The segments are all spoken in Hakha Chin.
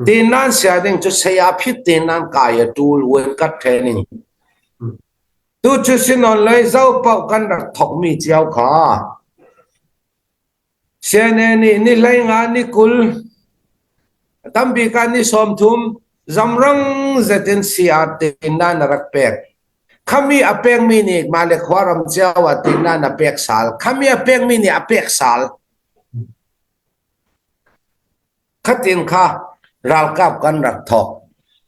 Tin nan sia ding cu saya phit tin nan kai a tul wen kat training. Tu cu sinon lei zo pau kan rak thok mi cio kha. CNA nih ni hlei nga ni 20 tampi ka ni 30 zamrang zetin CR tin nan rak pek. Khami a pekmi nih mah le khuaram cio ah tin nan a pek sal. Khami a pekmi nih a pek sal. Khatin kha ralkap kan rak thawk.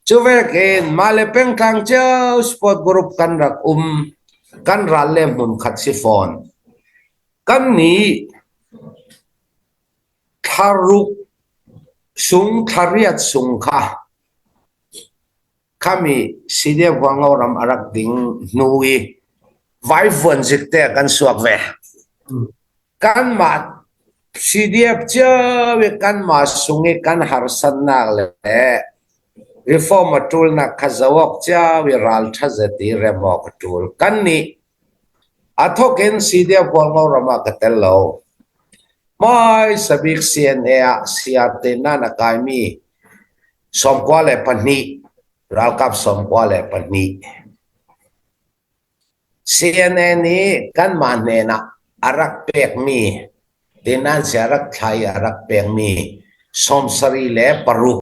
Cu vekin mah le pengtlang cio sport group kan rak um. Kan ral le hmun khat si fawn. Kan nih thlaruk sung thlariat sung kha khami CDF Huango ram a rak ding hnu i vaivuan zik te kan suak ve. Kanmah CDF cio i kanmah sung i kan harsatnak le reform a ṭulnak kha zoh awk cio i ralṭha zet i rem awk a ṭul. Kannih a thawk in CDF Hualngo ram ah ka tel lo. Hmaisa bik CNA ah CRT nan a kaimi 92, ralkap 92. CNA nih kanmah hnenah a rak pekmi tinansi a rak thla i a rak pekmi 76.